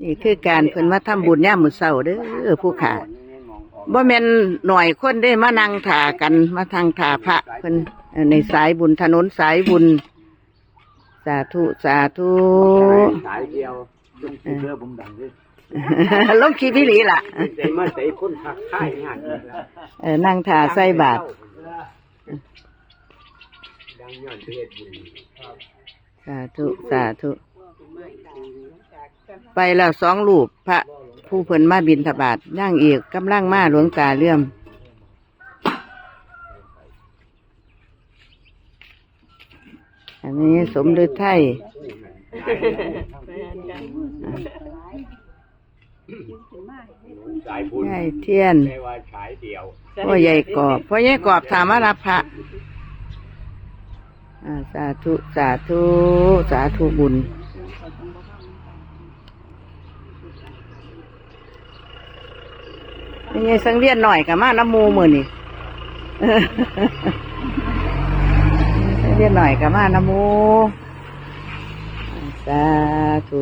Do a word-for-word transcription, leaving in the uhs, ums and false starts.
นี่คือการเพิ่นมาทำบุญยามมื้อเช้าเด้อผู้ข้า บ่แม่นน้อยคนเด้มานั่งถ่ากัน มานั่งถ่าพระเพิ่น เอ่อ ในสายบุญ ถนนสายบุญ สาธุ สาธุ สายเดียว ลงคลิปเด้อผมดังเด้อ ลงคลิปอีหลีล่ะ ใส่มาใส่คนทักทายงานนี่ล่ะ เออ นั่งถ่าใส่บาตร ดังย้อนไปเฮ็ดบุญ สาธุ สาธุ ไปแล้วสองรูป พระผู้เพิ่นมาบิณฑบาต นางเอกกำลังมา หลวงตาเหลื่อม อันนี้สมฤทัย สายบุญ ยายเทียน ไม่ว่าสายเดี่ยว พ่อใหญ่กอบ พ่อใหญ่กอบถามมารับพระ อ่า สาธุ สาธุ สาธุบุญ นี่ไงสังเวียนหน่อยก็มานำหมู่มื้อนี้ สังเวียนหน่อยก็มานำหมู่ สาธุ